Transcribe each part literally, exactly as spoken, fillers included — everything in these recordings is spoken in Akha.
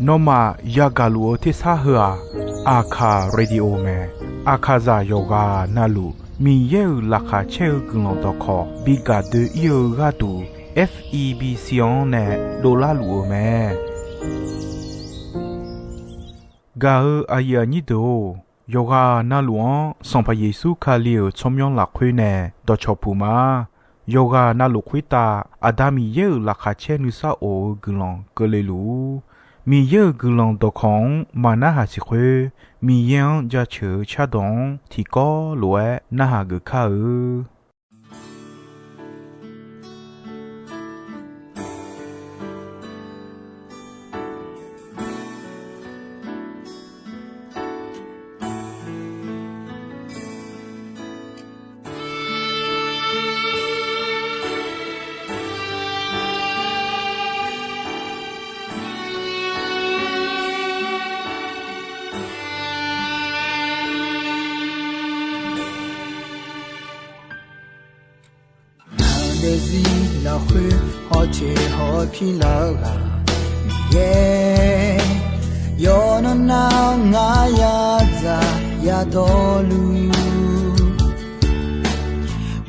Nawmaf yagaq luf-eu tersar heu-aq, Aqkaq Radio mae. Aqkaqzaq yawqghaq navluf Miqyaer-euq laqkhaq caer-eu guiqlanq dawqkawq bi gaq doe-ir-eu gharduq, F E B C-anr nae dovlar luf-eu mae. Gaq-eu aqyuif aqnyir deuq-or, yawqghaq navluf-anr Sanqpaq Yeqsur Kali-euq tsawrmyanr lafkhoer nae dawqcawq puq ma. Yawqghaq navluf khoertav Aqda Miqyaer-euq laqkhaq caer nuisar of-eu guiqlanq keuvle luf-ur. Miqyaer-euq guiqlanq dawqkawq-anr maqnarhaq siq khoer, Miqyaer-anr jaceuq-eu cardawq-anr tiqkawv lof-aer narhaq geuf kar-eu. Ngaq daefzir lafkhoer hawteq hawpir lar-eu ghaq Miqyaer, yawqnan nar ngar yadzaq yadawrluf,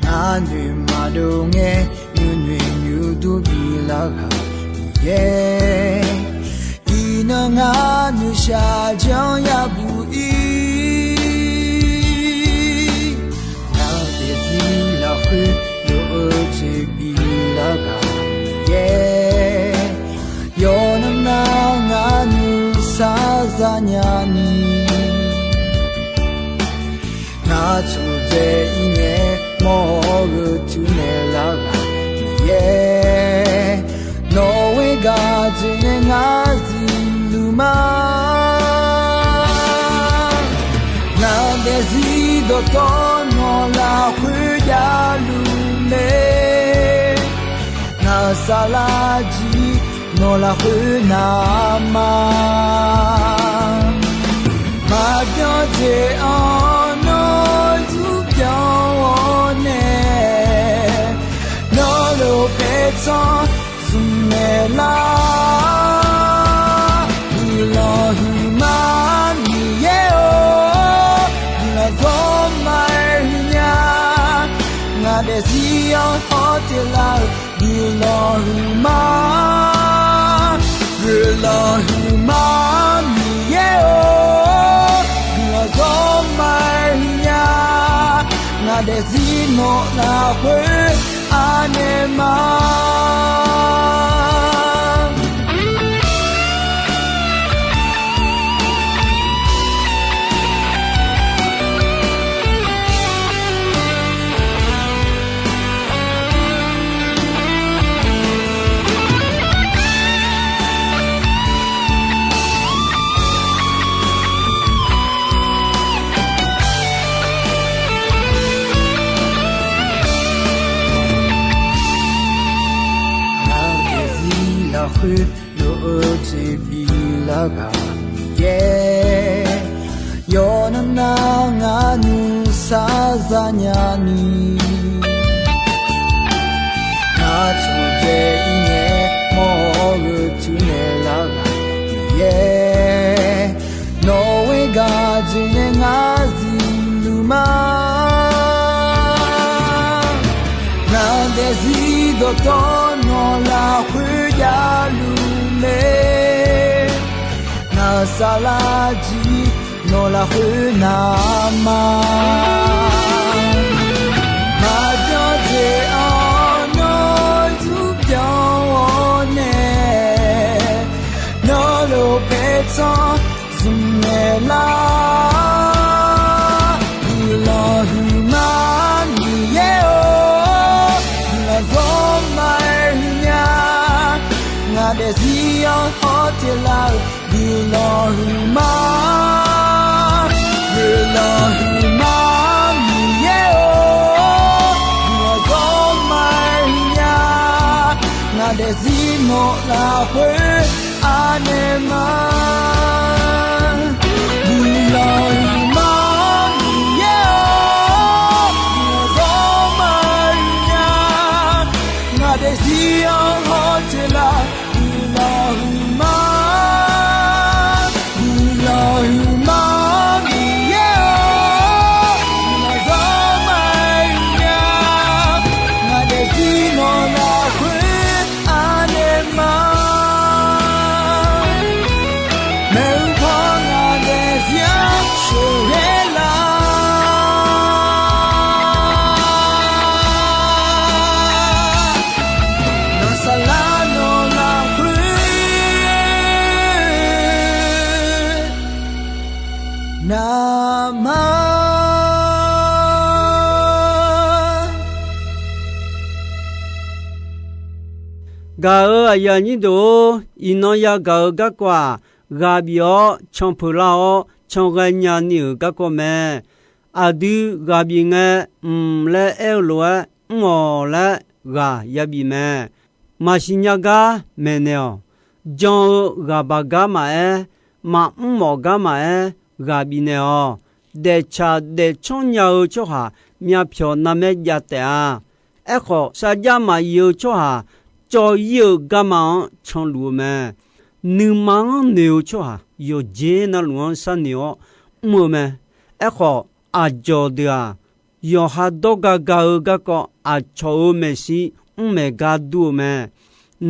ngar noeq maqdov ngae nuinoeq nuidur bilar ghaq Miqyaer, iqnan ngar noeqshaq janr yabuq ir. Ngaq daefzir lafkhoer lof-eu jeq bilar ghaq Miqyaer, yawqnan nar ngar nuisar zanya ni, ngar tsurdzae ir ngae mawr-eu tuinaeq lar ghaq Miqyaer, nawq ghoer gaq jeq nae ngar zifluf ma. Ngaq daefzir dawqtawvluf nawq lafkhoer javluf mae, ngaq saflar jir nawq lafkhoer navma, maqbyan jeq-anr nawr zurbyan-awr nae, nawr lof paertsanr zmqmaeq lar. Guiqlanq huiqma Miqyaer-or, guiqlanq zawr ma-aer huiqnya. Ngaq daefzir-anr hawteq lar-euq guiqlanq huiqma, guiqlanq huiqma Miqyaer-or, guiqlanq zawr ma-aer huiqnya. Ngaq daefzir nawq lafkhoer anaeq ma. Ngaq daefzir lafkhoer lof-eu jeq bilar ghaq Miqyaer, yawqnan nar ngar nuisar zanya ni, ngar tsurdzae ir ngae mawr-eu tuinaeq lar ghaq Miqyaer, nawq ghoer gaq jeq nae ngar zifluf ma. Ngaq daefzir dawqtawvluf nawq lafkhoer javluf mae, ngaq saflar jir nawq lafkhoer navma, maqbyan jeq-anr nawr zurbyan-awr nae, nawr lof paertsanr zmqmaeq lar. Guiqlanq huiqma Miqyaer-or, guiqlanq zawr ma-aer huiqnya. Ngaq daefzir-anr hawteq lar-euq guiqlanq huiqma, guiqlanq huiqma Miqyaer-or, guiqlanq zawr ma-aer huiqnya. Ngaq daefzir nawq lafkhoer anaeq ma. Guiqlanq huiqma Miqyaer-or, guiqlanq zawr ma-aer huiqnya. Ngaq daefzir-anr hawteq lar, guiqlanq Gaq-euq aqyuif aqnyir deuq-or, iqnan yagaq-eu garkawv-aq, ghaq bif-awr canpeuq lar-awr can ghaenya ni-euq garkawv mae. Aqdui ghaq bif ngae, mq laer aer-eu lof-aer, mr-awq laer ghaq yabif mae. Maqsiq nya gar maeqnaeq-awq. Jan-eu ghaq baq gar maqaer, maqmr mawf gar maqaer, ghaq bifnaeq-awq. Daeftsaq daefcanr nya-eu tsawrhaq myavpyawq narmaer jav taef-a. Aerkhawf, sarjax maqyif-eu tsawrhaq cawv-ir-eu garma-anr canluf-eu mae. Nuima-anr noeq-eu tsawrhaq yawqjeq navluf-anr sharnoeq-awr mr-eu mae. Aerkhawf, aqdzawq deuq-aq, yawqha dawrga ga-eu garkawv aqcawq-euq maeqshi mr maeq gar dur-eu mae.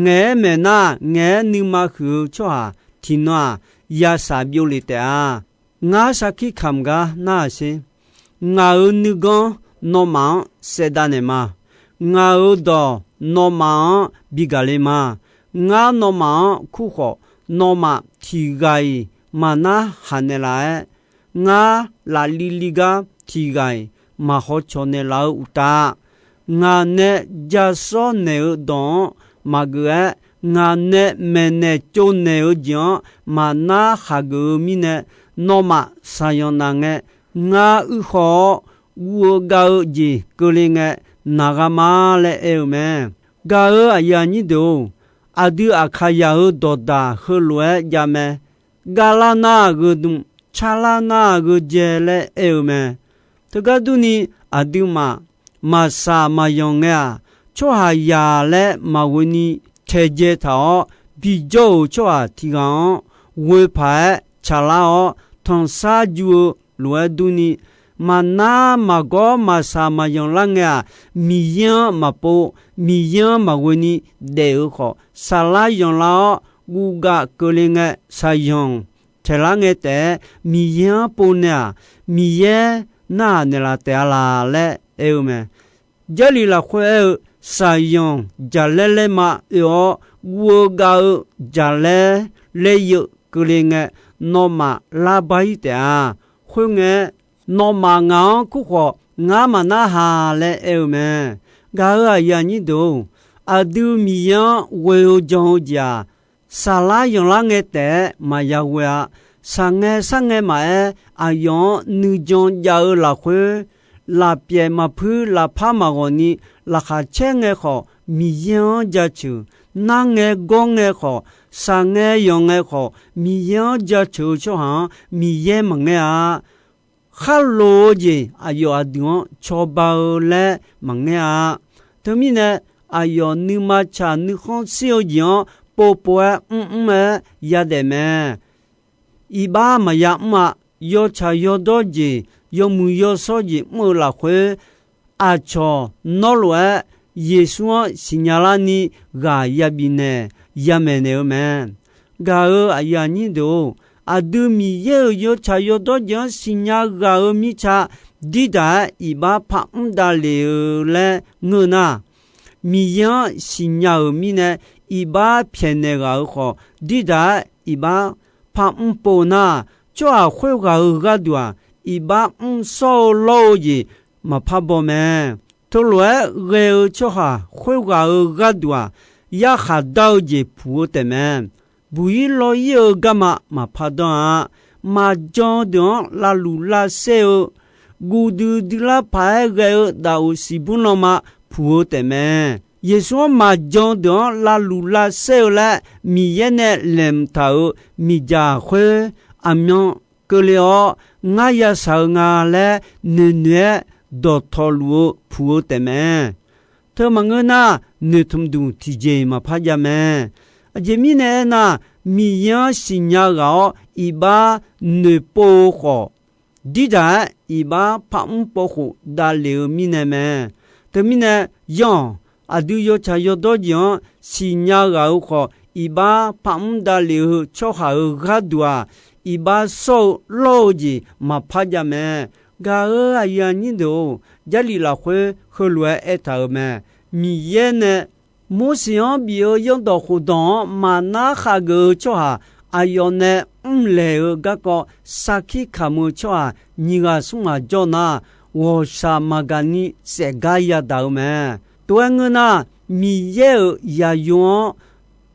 Ngaeq-aer maeq nar, ngaeq-aer nuima huiq-eu tsawrhaq tiqnan-aq, yasaq byov lef taef-a. Ngar sarkir kamq gar narhaq sher. Ngaq-euq nuiganr nawmaf-anr saevdav naeq ma. Ngaq-euq dawq nawmaf-anr bi gaqle ma. Ngar nawmaf-anr kur khawf, nawmaf tiq ghaq-iq maqnar haq naeqlaf-aer, ngar lafli li gar tiq ghaq-iq maq hawcawq naeqlaf-eu uqtaf, ngaq nae ja sawr naeq-eu dawq-anr maqgeuf-aer, ngaq nae maeqnaeq tsovnaeq-eu jeq-anr maqnar haqgeuf-eu mirnae, nawmaf shaqyanq naf ngae, ngar uir khaw-awr guv-eu gav-eu jeq keuvle ngae, naq gha ma laer aer-eu mae. Gaq-euq aqyuif aqnyir deuq-or, aqdui Aqkaqyaq-euq dawqdaq heulof-aer jav mae. Gavlar nar-aq gheudm, carlar nar-aq gheudzae laer aer-eu mae. Teugar durni, aqduimaf maqsaq maqyanq ngae-aq, tsawrhaqzaq laer maqghoeni taedzae taq-awr bijawr-euq tsawrhaq tiq ghaq-anr ghoe paq-aer tsaqlar-awr tanqsar ju-eu lof-aer durni, maqnar maqgawr maqsaq maqyanq lar ngae-aq, Miqyaer-anr maqpov, Miqyaer-anr maqghoeni daef-eu khawf, saqlar yanqlar-awr guvgav keuvle ngae, shaqyanq taeqlar ngae taef-aer Miqyaer-anr pov nae-aq, Miqyaer narhaq naeqlaf taef-a laq laer aer-eu mae. Jarlif lafkhoer aer-eu, shaqyanq jaqlaer laer ma oe-awr, guv-eu gav-eu jaqlaer laer yeuv keuvle ngae, nawmaf lar bar-ir taef-a. Khoerngae, nawmaf ngaq-anr kur khawf, ngar maqnar haq laer aer-eu mae. Gaq-euq aqyuif aqnyir deuq-or, aqdui Miqyaer-anr ghoe-eu jan-eu jeq-aq, saqlar yanqlar ngae taef-aer maqya ghoe-a. Saqngae sharngae maqaer, aqyawf-anr nuijan jav-eu lafkhoer, lafpyaeq maqpuir lafpar maqghawq ni laqkhaq caer ngae khawf, Miqyaer-anr jaceuq, narngae gawr ngae khawf, saqngae yanq ngae khawf, Miqyaer-anr jaceuq-eu tsawrhaq-anr Miqyaer maqngaer-a. Khar loq-eu jeq aqyawf aqdui-anr cawba-eu laer maqngaer-a. Teumirnae, aqyawf nuima tsaq nuikhanr shir-eu jeq-anr povpov-aer mrmr-aer yadaef mae. Iqbax maqya mr-a. Yawtsaq yawdawr jeq, yawmuiq yawshawr jeq mr-eu lafkhoer, aqcawq nawr lof-aer Yeqsur-anr siqnya larni ghaq yabif naeq yamaeq naeq-eu mae. Gaq-euq aqyuif aqnyir deuq-or, aqdui Miqyaer-euq yawtsaq yawdawr jeq-anr siqnya ghaq-euq mirtsa dirdaq-aer iqbax parmr davlef-eu laer ngeur nar, Miqyaer-anr siqnya-euq mirnae iqbax pyaeqnaeq ghaq-euq khawf, dirdaq-aer iqbax parmr pov nar, tsawrhaq khoerghaq-euq gharduq-aq, iqbax mr shawr-eu lawr-eu jeq maqpar baw mae. Teulof-aer ghae-eu tsawrhaq khoerghaq-euq gharduq-aq, yarkhaq dar-eu jeq puq-eu taef mae. Buq-ir lawr-ir-eu garma maqpar danr-a. Maqjan deuq-anr lavluf lavsaer-eu, guv duidui lar paq-aer ghae-eu daqoq siqbur lanma puq-eu taef mae. Yeqsur-anr maqjan deuq-anr lavluf lavsaer-eu laer Miqyaer nae laeqhmq taq-euq miqdzaq khoer aqmyan keuvle-awr, ngar yashaq-eu nga laer noeqnoeq-aer dawqtawvluf-eu puq-eu taef mae. Teu maqngeur nar, noeqtmq duq tiqjeq-iq maqpar jav mae. Aqjeq mirnae aernar, Miqyaer-anr siqnya ghaq-awr iqbax noeqpov-eu khawf, dirdaq-aer iqbax parmr povkhof davlef-eu mirnae mae. Teumirnae, yanr-awq, aqdui yawtsaq yawdawr jeq-anr siqnya ghaq-euq khawf, iqbax parmr davlef-eu tsawrhaq-euq gharduq-aq, iqbax shawr-eu lawr-eu jeq maqpar jav mae. Gaq-euq aqyuif aqnyir deuq-or, Jarlif lafkhoer heulof-aer aertaq-euq mae. Miqyaer nae Morseq-anr bif-eu Yawrdawq khofdawq-anr maqnar khavgeuf-eu tsawrhaq aqyawf nae mrlaeq-eu garkawv sarkir kamq-eu tsawrhaq nyiq ghaq smr ghaq jawr nar, ghawqshaq maqgaq ni saef gar yadaq-eu mae. Tov-aer ngeur nar, Miqyaer-euq zaqyo-anr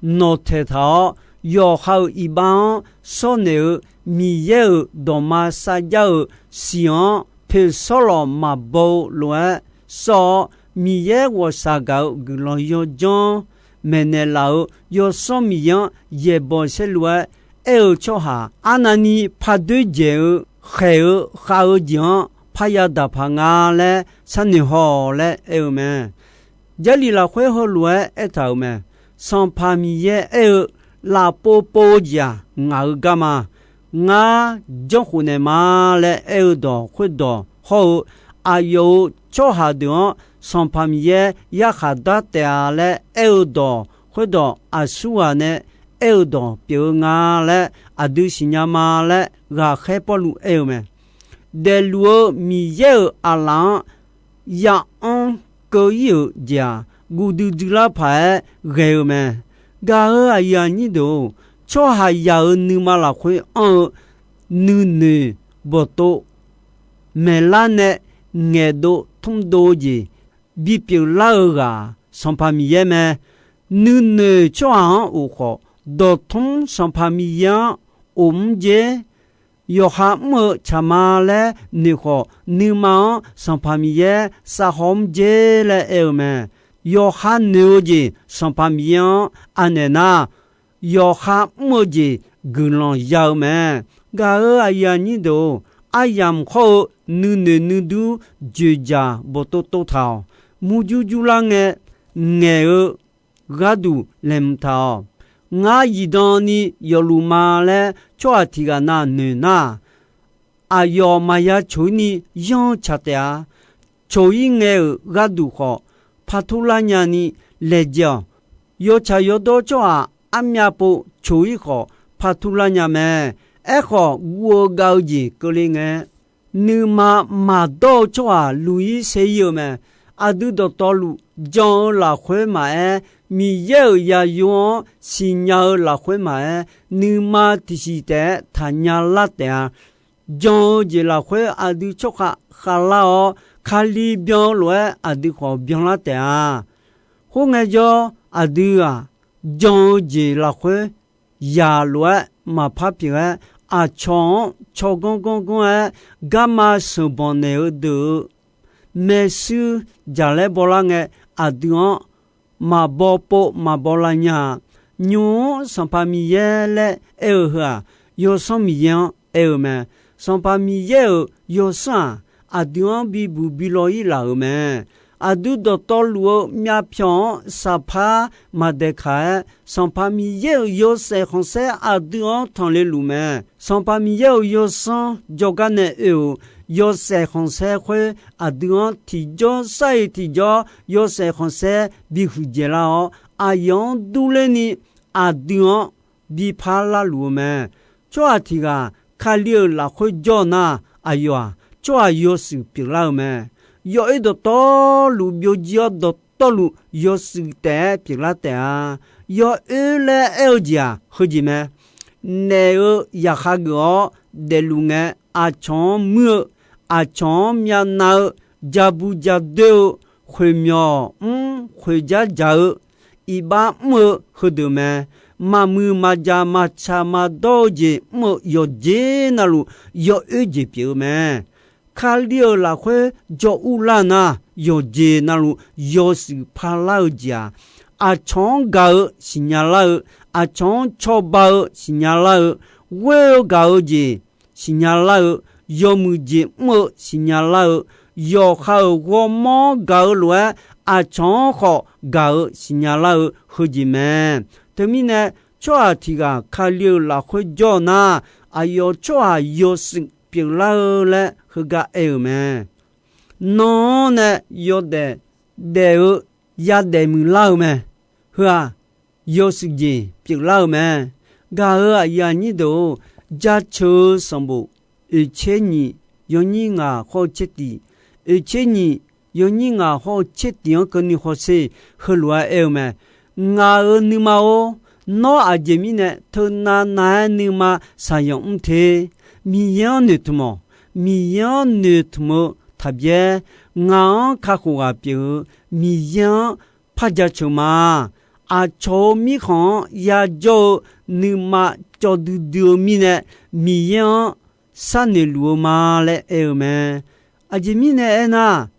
nawqtaeq taq-awr, yawqha-euq iqbax-anr shawrnaeq-eu Miqyaer-euq dawqma sarjar-euq siq-anr poeqsawr lawq maqbaw-eu lof-aer sawr-awr, Miqyaer ghawqshaq gaq-eu guiqlanq yawdzanr maeqnaeq laf-euq Yawsanr Miqyaer-anr yaeqbawq saerlu-aer aer-eu tsawrhaq arnavni pardoer dzaeq-eu khaeq-eu khav-eu jeq-anr parya daq paq nga laer sharnoeq haw-awq laer aer-eu mae. Jarlif lafkhoer heulof-aer aertaq-euq mae. Sanqpaq Miqyaer aer-eu, Lafpov pov-eu jeq-aq, ngaq-euq garma. Ngar janrkhof naeq ma laer aer-eu dawq khoerdawq hawr-eu, aqyawf-euq tsawrhaq deuq-anr Sanqpaq Miqyaer yarkhaq dar taef-a laer aer-eu dawq khoerdawq aqsurghaq nae aer-eu dawq pyeuf-eu nga laer aqdui siqnya ma laer ghaqkhaer Pawrluv aer-eu mae. Daefluf-eu Miqyaer-euq aqlaf-anr ya'anr keuv-ir-euq jeq-aq, guv duidui lar paq-aer ghae-eu mae. Gaq-euq aqyuif aqnyir deuq-or, tsawrhaqzaq-euq nuima lafkhoer anr-eu nuinoeq bawqtov maeqlar nae ngaeqdov tmrdov-eu jeq bipyeuf lar-eu ghaq Sanqpaq Miqyaer mae. Nuinoeq tsawrhaq-anr of khawf, dawqtmr Sanqpaq Miqyaer-anr of mr jer. Yawqha mr-eu tsaq ma laer noeq khawf, nuima-anr Sanqpaq Miqyaer savhaw mr jer laer aer-eu mae. Yawqha noeq-eu jeq Sanqpaq Miqyaer-anr anaeq nar, yawqha mr-eu jeq guiqlanq ya-eu mae. Gaq-euq aqyuif aqnyir deuq-or, aryamq hawr-eu nuinoeq nuidur dzoeqdzaq bawqtov tov taq-awq. Murjur jurlar ngae ngaeq-eu gharduq laeqhmq taq-awq. Ngar zifdan ni yawfluf ma laer tsawrhaq tiq ghaq na noeq nar, aqyawf maqya coq-ir ni yanr-eu tsaq taef-a. Coq-ir ngae-euq gharduq khawf, partur lar nyani laejae-awq. Yawtsaq yawdawr tsawrhaq armyav pov coq-ir khawf, partur lar nya mae. Aerkhawf, guv-eu gav-eu jeq keuvle ngae, nuima maqdawr-eu tsawrhaq luq-ir saer-ir-eu mae. Aqdui dawqtawvluf jan-eu lafkhoer maqaer, Miqyaer-euq yayo-anr siqnya-eu lafkhoer maqaer, nuima tiqsiq taef-aer taqnya lar taef-a. Jan-eu jeq lafkhoer aqdui tsawrkhav khavlar-awr, Kali byan-eu lof-aer aqdui khawf byanlar taef-a. Khoerngae jawr, aqdui-aq, jan-eu jeq lafkhoer yaq lof-aer maqpar pyeuf-aer, aqcawq-anr tsawrganr ganr ganr-aer garma sheuqbanq naeq-eu deuq-eu maershuir jaqlaer bawlar ngae, aqdui-anr maqbaw pov maqbaw lav nya-a. Nymq-mr Sanqpaq Miqyaer laer aer-eu heu-aq, Yawsanr Miqyaer-anr aer-eu mae. Sanqpaq Miqyaer-euq Yawsanr-aq, aqdui-anr bibuq bilaw-ir laf-euq mae. Aqdui dawqtawvluf-eu myavpyawq-anr saqpar maqdaeqkaq-aer, Sanqpaq Miqyaer-euq yawshaef khanqsaer aqdui-anr tanqle luf mae. Sanqpaq Miqyaer-euq Yawsanr jawrgar nae oe-euq yawshaef khanqsaer khoer, aqdui-anr tiqjawr sar-iq tiqjawr yawshaef khanqsaer bihuiq dzaeqlar-awr, aqyawf-anr durler ni aqdui-anr bipar larluf-eu mae. Tsawrhaq tiq ghaq Kali-euq lafkhoer jawr nar, aqyawf-aq, tsawrhaq yawshuif pyeuflar-eu mae. Yawoer dawqtawvluf byovjir-awr, dawqtawvluf yawshuif taef-aer pyeuflar taef-a. Yawoer laer aer-eu jeq-aq, heujeq mae. Naef-eu yaqkhav geuf-awr daefluf ngae, aqcawq-anr muir-eu, aqcawq-anr myavnav-eu, jabu jadoer-eu, khoeqmyawq mr khoeqjar dzaq-eu, iqbax mr-eu heudeuq mae. Maqmuiq maqjaq maqtsaq maqdawr-eu jeq mr-eu yawqjeq navluf, yawoer jeq pyeuf-eu mae. Kali-euq lafkhoer jawr urlar nar, yawqjeq navluf yawshuif parlar-eu jeq-aq, aqcawq-anr gaq-eu siqnya lar-eu, aqcawq-anr cawba-eu siqnya lar-eu, ghoer-eu gaq-eu jeq siqnya lar-eu, yawmuiq jeq mr-eu siqnya lar-eu, yawqha-euq ghawrmawr gaq-eu lof-aer, aqcawq-anr khawf gaq-eu siqnya lar-eu heujeq mae. Teumirnae, tsawrhaq tiq ghaq Kali-euq lafkhoer jawr nar, aqyawf tsawrhaq yawshuif pyeuflar-eu laer heugar aer-euq mae. Nan-anr nae yawdaef daef-eu yadaef muiqlar-eu mae. Heu-aq, yawshuif jeq pyeuflar-eu mae. Gaq-euq aqyuif aqnyir deuq-or, Jaceuq-eu sanqbof oeqtser nyiq yawnyir ngaq hawr-eu tser tiq, oeqtser nyiq yawnyir ngaq hawr-eu tser tiq-anr keuvni hawsher. Heulof-aer aer-eu mae. Ngaq-euq nuima-or, nawr aqjeq mirnae teunav nav-aer nuima shaqyanq mr te. Miqyaer-anr noeqtmq-awq. Miqyaer-anr noeqtmq-eu taqbyaer, ngaq-anr kakhof ghaq pyeuf-eu Miqyaer-anr par jaceuq ma. aqcawq-euq mirkhanq-anr yajawr-eu nuima cawv duidui-eu mirnae, Miqyaer-anr sharnoeq luf-eu ma laer aer-eu mae. Aqjeq mirnae aernar,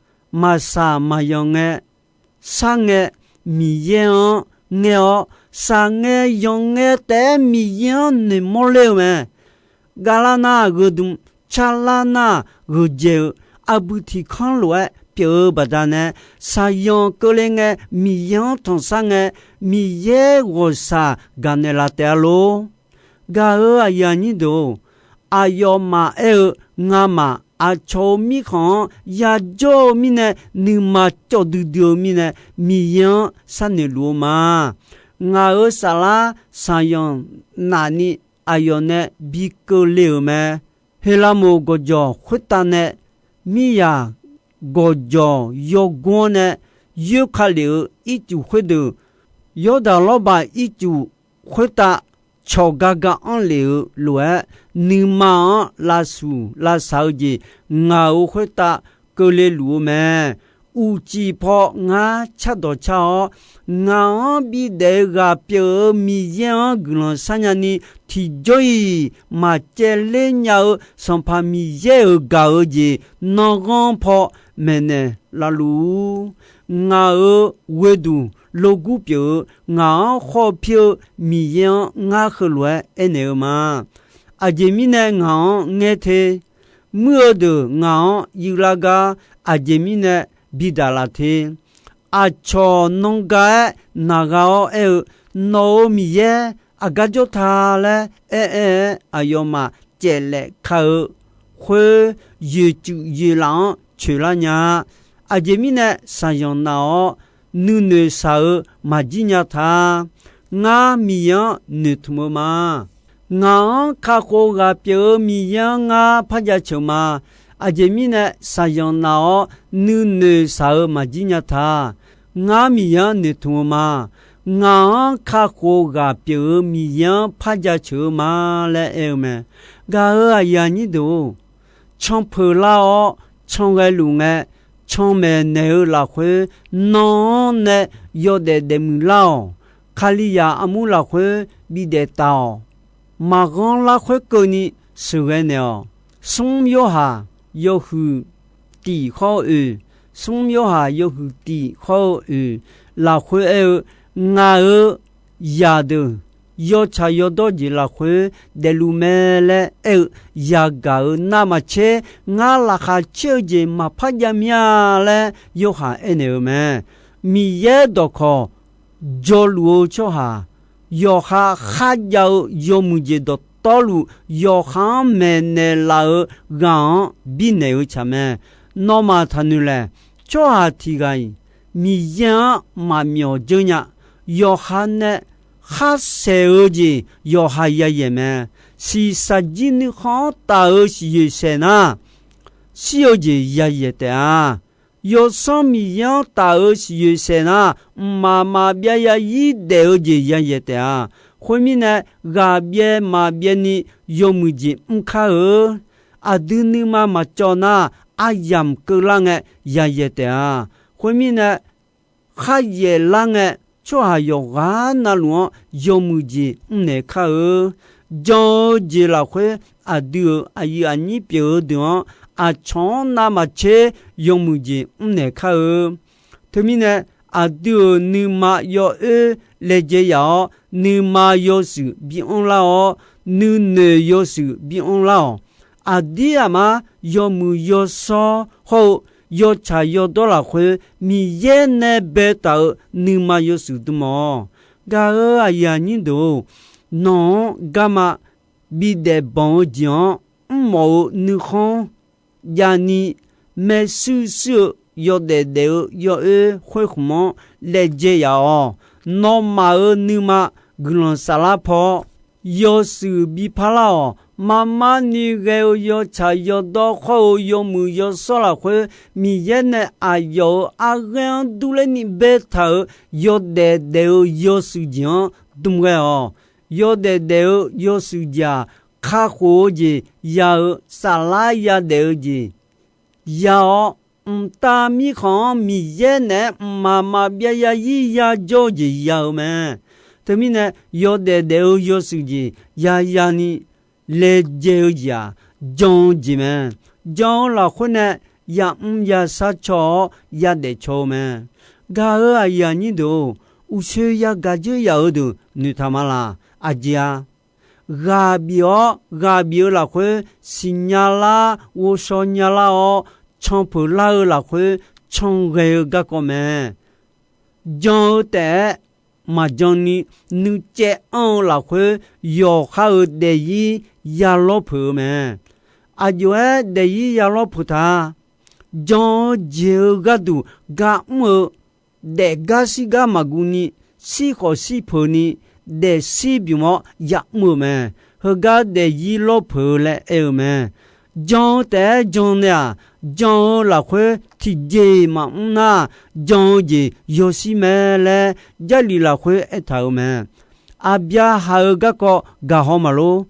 maqsaq maqyanq ngae, sharngae Miqyaer-anr ngaer-awr, saqngae yanqngae taef-aer Miqyaer-anr noeqmawr ler-eu mae. Gavlar nar-aq gheudm, carlar nar-aq gheuqdzaeq-eu, aqbuiq tiq kanr lof-aer pyeuf-eu baqdanae, saqyanq keuvle ngae Miqyaer-anr tanqsar ngae, Miqyaer ghawqshaq gaqnaeq laf taef-a lor. Gaq-euq aqyuif aqnyir deuq-or, aqyawfmaf aer-eu, ngamaf aqcawq-euq mirkhanq-anr yajawr-eu mirnae, nuima cawv duidui-eu mirnae, Miqyaer-anr sharnoeq luf-eu ma. Ngaq-euq saflar saqyanq nafni aqyawf nae bi keuvle-euq mae. Heqlaqmoq gawqjawq khoertav nae, miryaq gawqjawq yawgor-anr nae yoerka lef-eu ircuf khoerdeuq, Yawrdaq lawrbaq ircuf khoertav cawq gar gar anr lef-eu lof-aer, nuima-anr lavshuq lavsaq-eu jeq ngaq-euq khoertav keuvle luf-eu mae. Uqcif paw ngar cardawq car-awr, ngaq-anr bidaef-eu ghaq pyeuf-eu Miqyaer-anr guiqlanq sharnya ni, tiqjawr-iq maqcaevler nya-eu Sanqpaq Miqyaer-euq gaq-eu jeq, nanghanr paw maeqnaeq lavluf-ur. Ngaq-euq ghoeduq logur pyeuf-eu, ngaq-anr khawf pir-eu Miqyaer-anr ngar heulof-aer aernaeq-eu ma. Aqjeq mirnae ngaq-anr ngaer te. Muir-eu deuq ngaq-anr yuvlar gar aqjeq mirnae bidaq laf te. Aqcawq nan ga-aer naq gha-awr aer-eu, Nawq-euq Miqyaer aqgar jawr ta laer aer-aer-aer, aqyawfmaf caeflaef ka-eu khoer, yoeqcuif yoeqlaf-anr coeqlar nya-a. Aqjeq mirnae saqyanq naf-awr, nuinoeq shaq-eu maqjir nya ta. Ngar Miqyaer-anr noeqtmq-eu ma. Ngaq-anr kakhof ghaq pyeuf-eu Miqyaer-anr ngar par jaceuq ma. Aqjeq mirnae saqyanq naf-awr, nuinoeq shaq-eu maqjir nya ta. Ngar Miqyaer-anr noeqtmq-eu ma. Ngaq-anr kakhof ghaq pyeuf-eu Miqyaer-anr par jaceuq-eu ma laer aer-eu mae. Gaq-euq aqyuif aqnyir deuq-or, canpeuq lar-awr canghae luf ngae, canmaeq naeq-eu lafkhoer, nan-anr nae yawdaef daefmuiq lar-awq. Kalizaq armur lafkhoer bidaef taq-awq. Maqghanr larkhoer keuvni sheuqghae naeq-awq. Smr Yorhaq yawhuiq tiq khawr-eu oeq, Smr Yorhaq yawhuiq tiq khawr-eu oeq lafkhoer aer-eu, Ngaq-euq zaqdeuq yawtsaq yawdawr jeq lafkhoer daefluf mae laer aer-eu, yagaq-euq navmaqtser ngar laqkhaq caer-eu jeq maqpar jav mir-a laer Yorhaq aernaeq-eu mae. Miqyaer dawqkawq jawrluf-eu tsawrhaq, yawqha kharjav-eu yawmuiq jeq dawqtawvluf, yawqha-anr maeqnaeq laf-eu ghaq-anr birnaeq-eu tsaq mae. Nawmaf taqnoeq laeq. Tsawrhaq tiq ghaq-iq Miqyaer-anr maqmyawf dzeur nya. Yawqha nae kharsaeq-eu jeq yawqha yayaeq mae. Shiqshaq jir nuikhanr-anr taf-eu siqyoeq saeq nar, shir-eu jeq yayaeq taef-a. Yawsanr Miqyaer-anr taf-eu siqyoeq saeq nar, mqmaq maqbyav yarzir daef-eu jeq yayaeq taef-a. Khoermirnae, ghaqbyaev maqbyaev ni yawmuiq jeq mr kar-eu. Aqdui nuima maqcawv nar, aryamq keuvlar ngae yayaeq taef-a. Khoermirnae, kharyaeq lar ngae, tsawrhaq yawqghaq navluf-anr yawmuiq jeq mrnaeq kar-eu. Jan-eu jeq lafkhoer, aqdui-euq aqyuif aqnyir pyeuf-eu deuq-anr, aqcawq-anr navmaqtser yawmuiq jeq mrnaeq kar-eu. Teumirnae, aqdui-euq nuima yawoer laejae yaf-awr, nuima yawshuif bianr lar-awr, nuinoeq yawshuif bianr lar-awq. Aqdir aqmar yawmuiq yawshawr hawr-eu yawtsaq yawdawr lafkhoer, Miqyaer nae baetaq-euq nuima yawshuif dm-awq. Gaq-euq aqyuif aqnyir deuq-or, nawq-anr garma bidaef banq-eu jeq-anr mrmawf-eu nuikhanr javni, maershuir shuir-eu yawdaef daef-eu yawoer khoerkhmq-anr laejae yaf-awq. Nawmaf-euq nuima guiqlanq saflar paw-awr, yawshuif bi parlar-awq. Marmar ni ghae-eu yawtsaq yawdawr khawr-eu yawmuiq yawshawr lafkhoer, Miqyaer nae aqyawf-euq arghaer-anr durler ni baetaq-euq yawdaef daef-eu yawshuif jeq-anr dm ghae-awq. Yawdaef daef-eu yawshuif jeq-aq, kakhof-eu jeq ya-eu, saflar yadaef-eu jeq ya-awr, mqtav mirkhanq-anr Miqyaer naeq-aer mqmaq maqbyav ya ir ya jawr-eu jeq ya-eu mae. Teumirnae, yawdaef daef-eu yawshuif jeq yaya ni laejae-eu jeq-aq, jan-eu jeq mae. Jan-eu lafkhoer nae yamr yashar caw-awr yadaef caw-eu mae. Gaq-euq aqyuif aqnyir deuq-or, uqshoe yagaq dzeur yaf-eu deuq noeqtaq ma laq? Aqjeq-a, ghaq bif-awr ghaq bif-eu lafkhoer siqnya lar ghovshaw nya lar-awr canpeuq lar-eu lafkhoer can ghae-eu garkawv mae. Jan-eu taef-aer maqjan ni nuicaev anr-eu lafkhoer yawqha-euq daefzir yalawr peuq-eu mae. Aqjox-aer daefzir yalawr peuq ta. Jan-eu jeq-eu gharduq gar mr-eu daefgar shirgar maqguv ni, shirkhawf shir peuq ni, daefshir bymq-awr yamr-euq mae. Heugar daefzir lawr peuq-eu laer aer-eu mae. Jan-eu taef-aer jan nae-aq, jan-eu lafkhoer tiqjeq maqmr nar, jan-eu jeq yawshir mae laer Jarlif lafkhoer aertaq-euq mae. Aqbyaqhaq-euq garkawv gaqhaw maqlor.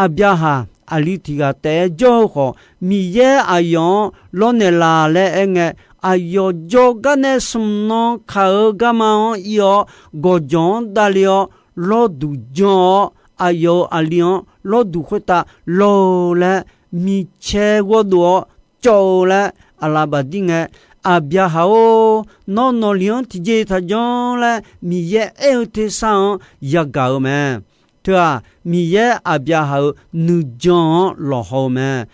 Aqbyaqhaq aqli tiq ghaq taef-aer jawr-eu khawf, Miqyaer aqyawf-anr lawrnaeq laf laer aerngae, aqyawf jawrgar nae smq nan kaq-eu garma-anr ir-awr, gawqjawq-anr davle-awr lawrduq jan-awr, aqyawf-euq aqli-anr lawrduq khoertav law-eu laer micaer ghawrdov-awr cawv-eu laer aqlaf baqdir ngae, Aqbyaqhaq-or, nawr nawqliq-anr tiqjeq taqjanr laer Miqyaer aer-eu tersar-anr yagaq-eu mae. Teu-aq, Miqyaer Aqbyaqhaq-euq nuijan-anr lawqhaw-eu mae.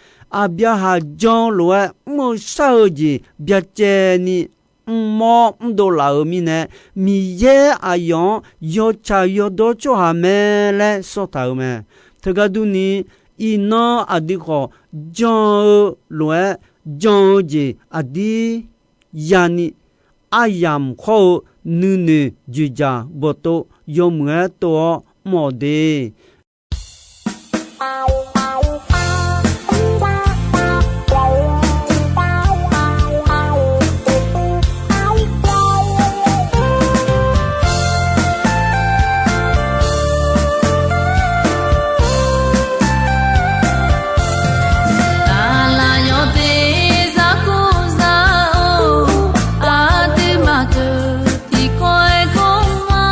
Aqbyaqhaq jan lof-aer mr-eu shar-eu jeq byacaevni mrmawr mrdov laf-euq mirnae, Miqyaer aqyawf-anr yawtsaq yawdawr tsawrhaq mae laer sawrtaq-euq mae. Teugar durni, iqnan aqdui khawf jan-eu lof-aer jan-eu jeq aqdir yani aryamq khawr-eu nuinoeq dzoeqdzaq bawqtov yawmuiq-aer tov-awr mr-awq de. Aqlaf yawteq zarkov zar-or, aqduimaf deuq tiqkawv-aer kawr ma.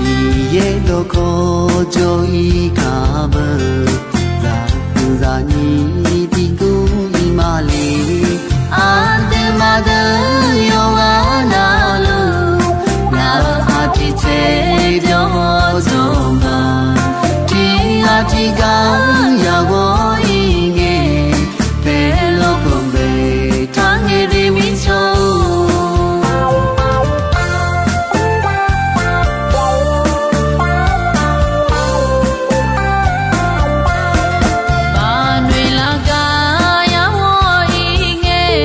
Miqyaer dawqkawq jawr-ir kaq beu, zaqguq zaqnyir tiqguv ir ma le. Aqduimaf deuq yawqghaq navluf, ngaq-euq aqjeq caev jawr-awr jawr ma. Tiqghaq tiqghaq yagaq-ir ngae, paerlof khanqbae taqngae de mirtsaq-or. Maqnoeq lar gar yar ghawr-ir ngae,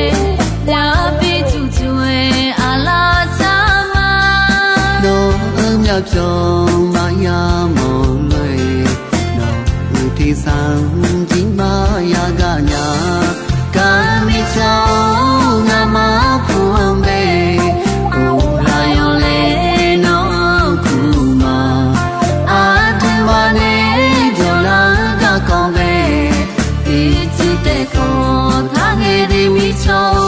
yabi tuqtuq-aer aqlaf tsar ma. Nawq-euq myavpyawq maqya mawq lof-aer, nawq-euq tersar-anr jir maqya gaq nya. Gar mirtsaq-or, ngamaf puq-anr bae, uqlaf yawlaeq nawr-anr kuq ma. Aqduimaf nae jawrlar-eu garkawv bae, tiqcuiv taef kawv taqngae de mirtsaq-or.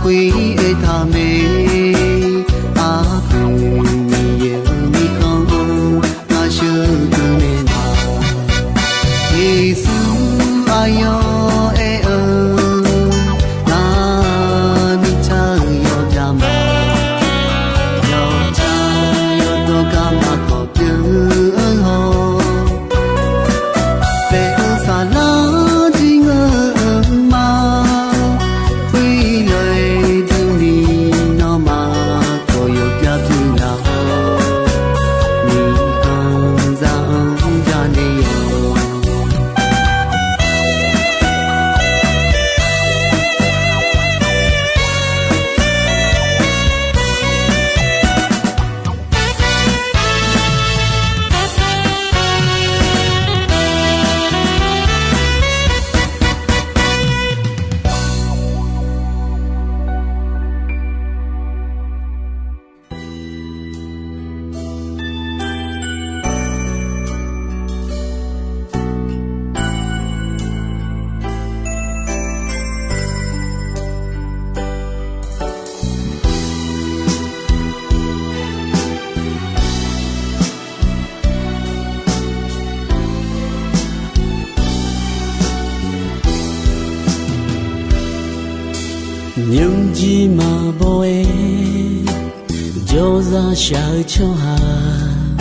Khoer aertaq mae, aqpoeq Miqyaer-euq mirkhanq-anr ngar sheuqdui naeq ma. Yeqsur aqyawf aer-eu, nar mirtsaq-eu yawqjaq ma. Yawqjaq yawqdawq gar maqkawq pyeuf-eu haw. Paef-eu saflar jir ngeur-eu ma. Khoerlof-aer durni nawmaf khawf yawqgar pyeuf laf haw. Miqkhanq zaq-anr janaeq yawq. Nymrjir maqbaw-aer jawrzaq shaq-eu tsawrhaq,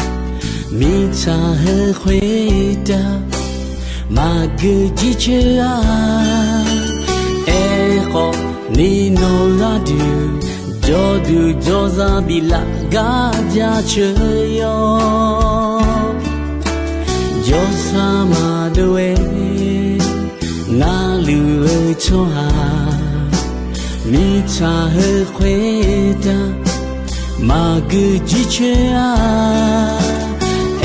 mirtsaq heu khoertav maqgeu jircoer-a. Aerkhawf, ni nawq gharduq jawrduq jawrzaq biflaf gar jaceuq yawr. Jawrsar maqdov-aer navluf-eu tsawrhaq, mirtsaq heu khoertav maqgeu jircoer-a.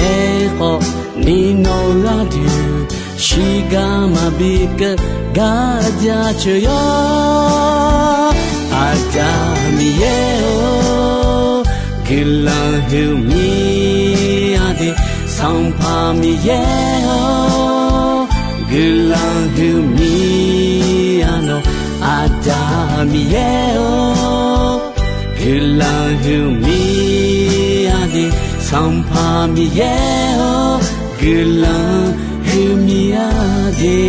Aerkhawf, ni nawq gharduq shirgar maqbi keuv gar jaceuq yawr. Aqda Miqyaer-or, guiqlanq huiqmir-a de. Sanqpaq Miqyaer-or, guiqlanq huiqmir-a nawq. Aqda Miqyaer-or, guiqlanq huiqmir-a de. Sanqpaq Miqyaer-or, guiqlanq huiqmir-a de.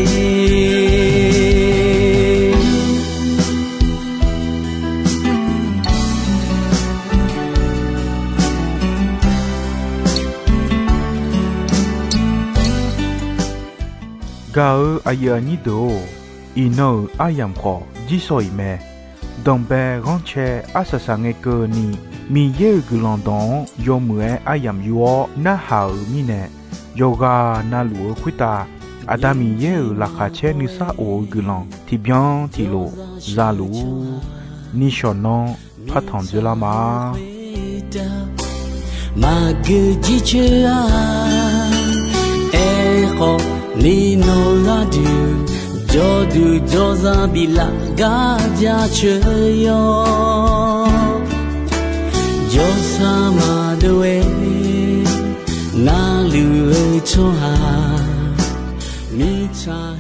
Gaq-eu aqyuif aqnyir deuq-or, iqnan-euq aryamq khawf jirsawq iq mae. Danqbae ghanrcae arsaq saq ngae keuvni, Miqyaer-euq guiqlanq dawq-anr yawmuiq-aer aryamq yur-awr narhaq-euq mirnae, yawqghaq navluf-eu khoertav Aqda Miqyaer-euq laqkhaq caer nuisar of-eu guiqlanq tiqbyan tiqlof za luf-ur. Nishawq nanr partanq dzoerlar ma. Maqgeu jircoer-a. Aerkhawf, ni nawq gharduq jawrduq jawrzaq biflaf gar jaceuq yawr. Jawrsar maqdov-aer navluf-eu tsawrhaq, mirtsaq